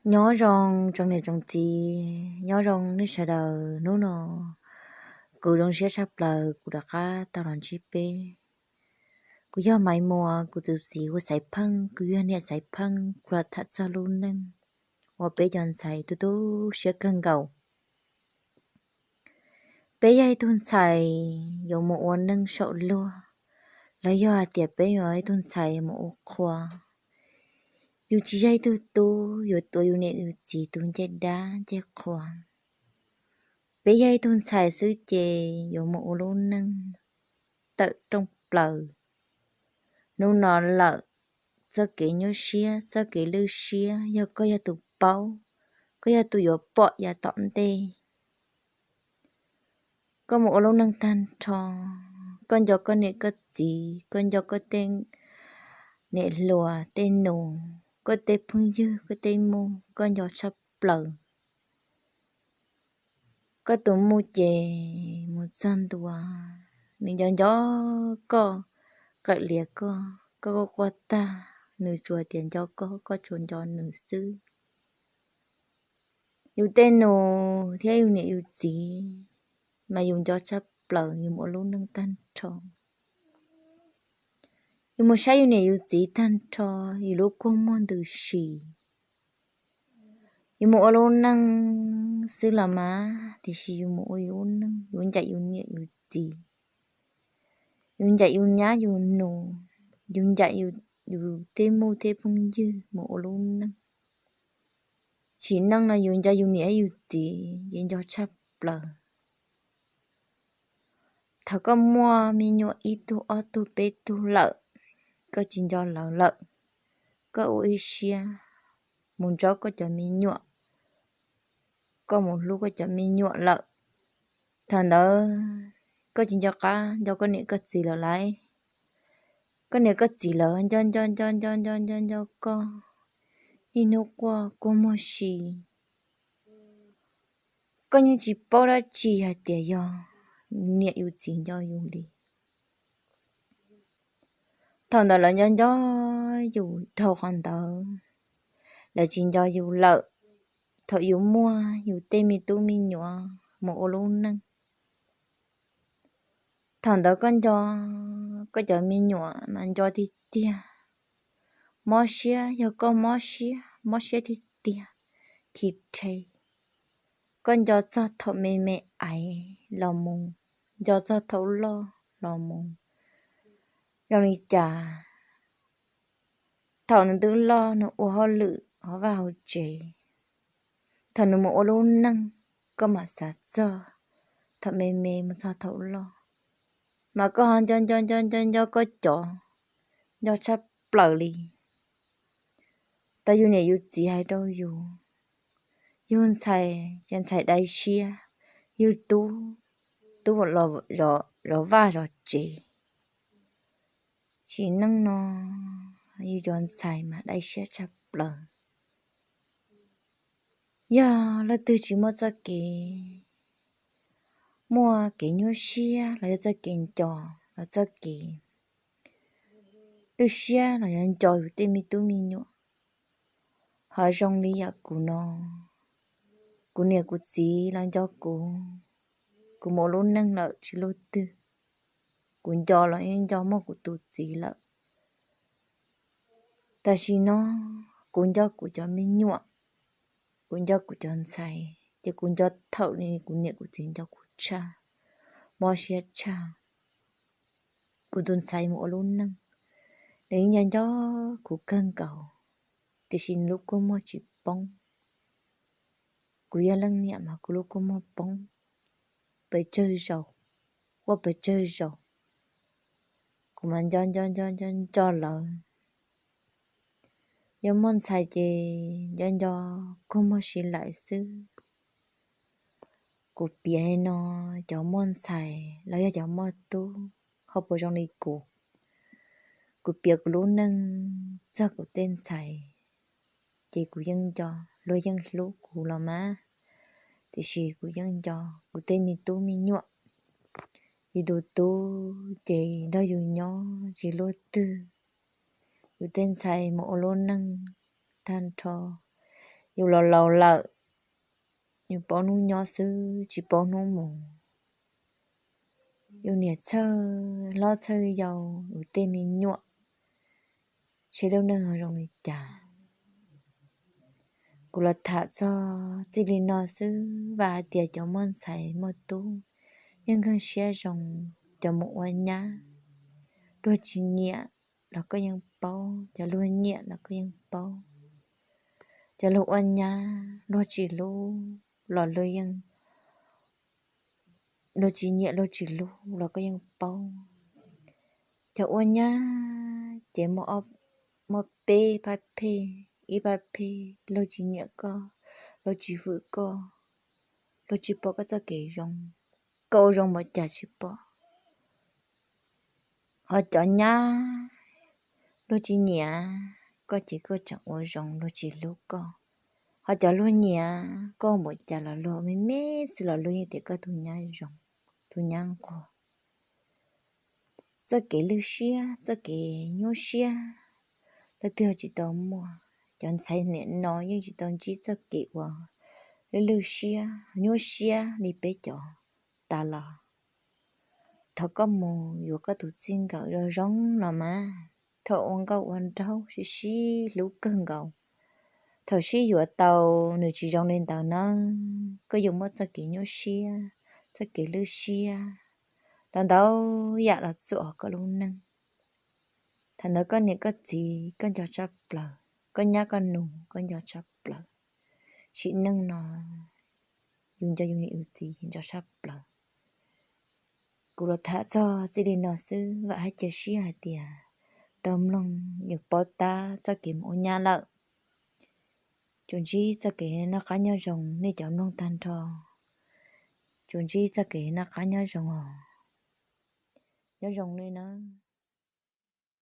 Nyob zoo tsoom niam tsoom txiv, nyob zoo nej sawv daws. Hnub no kuv zoo siab tshaj plaws kuv rov qab tau los ntsib peb. Kuv yog Maiv Muas, kuv tus txiv hu Xaiv Pheej, kuv yog niam Xaiv Pheej, kuv los tham txog lub neej uas peb cov ntxhais tu tu siab kawg nkaus. Peb yog ib tug ntxhais yuav mus ua neej saum luag, los yog hais tias peb yog ib tug ntxhais yuav mus ua qhua. Yus tsis yog ib tug tub yuav tuav yus niam yus txiv tus ncej dab ncej qhua. Peb yog ib tug ntxhais xwb ces yuav mus ua lub neej tawm rooj plaws. Hnub no lawm, txoj kev nyuaj siab, txoj kev lwj siab yog koj yog tus paub, koj yog tus yuav pom yav tom ntej. Koj mus ua lub neej tag nrho, koj nco koj niam koj txiv, koj nco koj tej niam hluas tej nus, koj tej phooj ywg, koj tej muj, koj nco tshaj plaws. Koj tus muj ces mus txog ntua, nws nco nco koj, qawm lias koj, koj quaj quaj tag, nws tsuas tias nco koj, koj tsuas nco nws xwb. Yus tej nus thiab yus niam yus txiv mas yus nco tshaj plaws, yus mus ua lub neej tag nrho. Yus mus saib yus niam yus txiv tag nrho, yus lub kua muag ntws si. Yus mus ua lub neej xwb los mas, tiam sis yus mus ua yus lub neej, yus ncaim yus niam yus txiv, yus ncaim yus nyab yus nus, yus ncaim yus tej muj tej phooj ywg mus ua lub neej. Sim neej no yus nco yus niam yus txiv ces nco tshaj plaws. Thaum koj muaj me nyuam ib tug ob tug peb tug lawm, koj tsis nco lawv lawm, koj ua ib siab mus nco koj cov me nyuam, koj mus hlub koj cov me nyuam lawm. Thaum ntawd koj tsis nco qab nco koj niam koj txiv lawm lauj. Koj niam koj txiv lawv nco nco nco nco nco nco nco koj, niaj hnub quaj kua muag si. Koj yeej tsis paub dab tsi hais tias yog niam yus txiv nco yus li. Thaum ntawd lawv nco nco yus dhau qhov ntawd, lawv tsis nco yus lawm. Thaum yus muaj yus tej me tub me nyuam mus ua lub neej, thaum ntawd koj nco koj cov me nyuam mas nco tiag tiag. Mob siab, yog koj mob siab, mob siab tiag tiag, khi rhe. Koj nco txog thaum me me aiv los mus, nco txog thaum loj los mus. Zoo li cas thaum nws twb loj nws ua hauj lwm hauv vaj hauv tsev, thaum nws mus ua lub neej, koj mam xav txog thaum me me mus txog thaum loj, mas koj ho nco nco nco nco nco koj cov, nco tshaj plaws li. Tau yus niam yus txiv hais rau yus, yus ntxhais ces ntxhais dai siab, yus tub, tub zov vaj zov tsev. Sim neej no yus cov ntxhais mas dai siab tshaj plaws. Yog leej twg tsis muaj txoj kev, muaj kev nyuaj siab los yog txoj kev nco, los txoj kev lwj siab los yog nco yus tej me tub me nyuam, ho zoo li yam kuv no, kuv niam kuv txiv los nco kuv, kuv mus ua lub neej lawm tsis luaj twg, kuv nco los yeej nco muaj kuv tus txiv lawm. Tam sim no kuv nco kuv cov me nyuam, kuv nco kuv cov ntxhais, ces kuv nco thaum li kuv niam kuv txiv nco kuv tshaj, mob siab tshaj. Kuv tus ntxhais mus ua lub neej, nws yeej nco nco kuv kawg nkaus, tiam sis nws lub kua muag tsis poob. Kuv yog leej niam mas kuv lub kua muag poob, pes tsawg zaus, quaj pes tsawg zaus, kuv mas nco nco nco nco nco lawv. Yog muaj ntxhais ces nco nco kua muag si lawm xwb. Kuv piav li no, cov muaj ntxhais los yog cov muaj tub ho puas zoo li kuv? Kuv piav kuv lub neej txog kuv tej ntxhais, ces kuv yeej nco, luag yeej hlub kuv los mas, tiam sis kuv yeej nco kuv tej me tub me nyuam. Yus tus tub ces nrog yus nyob tsis luaj twg. Yus tej ntxhais mus ua lub neej tag nrho, Yus los laus lawm, yus paub hnub nyob xwb tsis paub hnub mus. Yus niam txhawj hlob txhawj yau, yus tej me nyuam, seb lub neej zoo li cas. Kuv los tham txog txij li no xwb, vam hais tias cov muaj ntxhais muaj tub yeej nkag siab zoo. Cov mus ua nyab, luag tsis nyiam los koj yeej paub, cov luag nyiam los koj yeej paub. Cov luag ua nyab luag tsis hlub los luag yeej, luag tsis nyiam luag tsis hlub los koj yeej paub. Cov ua nyab ces muaj peb pab phej, ib pab phej luag tsis nyiam koj, luag tsis hwm koj, luag tsis pom koj txoj kev zoo, koj ua zoo npaum cas tsis pom. Ho cov nyab luag tsis nyiam koj ces koj tseem ua zoo luag tsis hlub koj. Ho cov luag nyiam koj ua npaum cas los luag me me xwb los luag yeej tias koj tus nyab zoo, tus nyab nquag. Txoj kev lwj siab, txoj kev nyuaj siab, leej twg tsis tau muaj. Cov ntxhais niam no yeej tsis tau ntsib txoj kev uas lwj lwj siab nyuaj siab li peb cov tas los. Thaum koj mus yuav koj tus txij nkawm zoo zoo los mas, thaum ua nkauj ua nraug sib sib hlub kawg nkaus, thaum sib yuav tau nws tsis zoo li ntawd na, koj yuav muaj txoj kev nyuaj siab, txoj kev lwj siab, tau ntau yam los txuam koj lub neej. Thaum ntawd koj niam koj txiv koj nco tshaj plaws, koj nyab koj nus koj nco tshaj plaws. Sim neej no yus nco yus niam yus txiv nco tshaj plaws. Kuv los tham txog txij li no xwb, vam thiab cia siab hais tias tau mloog yuav paub tab txoj kev mus ua nyab lawm. Tsuas ntsib txoj kev noj qab nyob zoo nej cov mloog tag nrho. Tsuas ntsib txoj kev noj qab nyob zoo os. Nyob zoo nej nawb.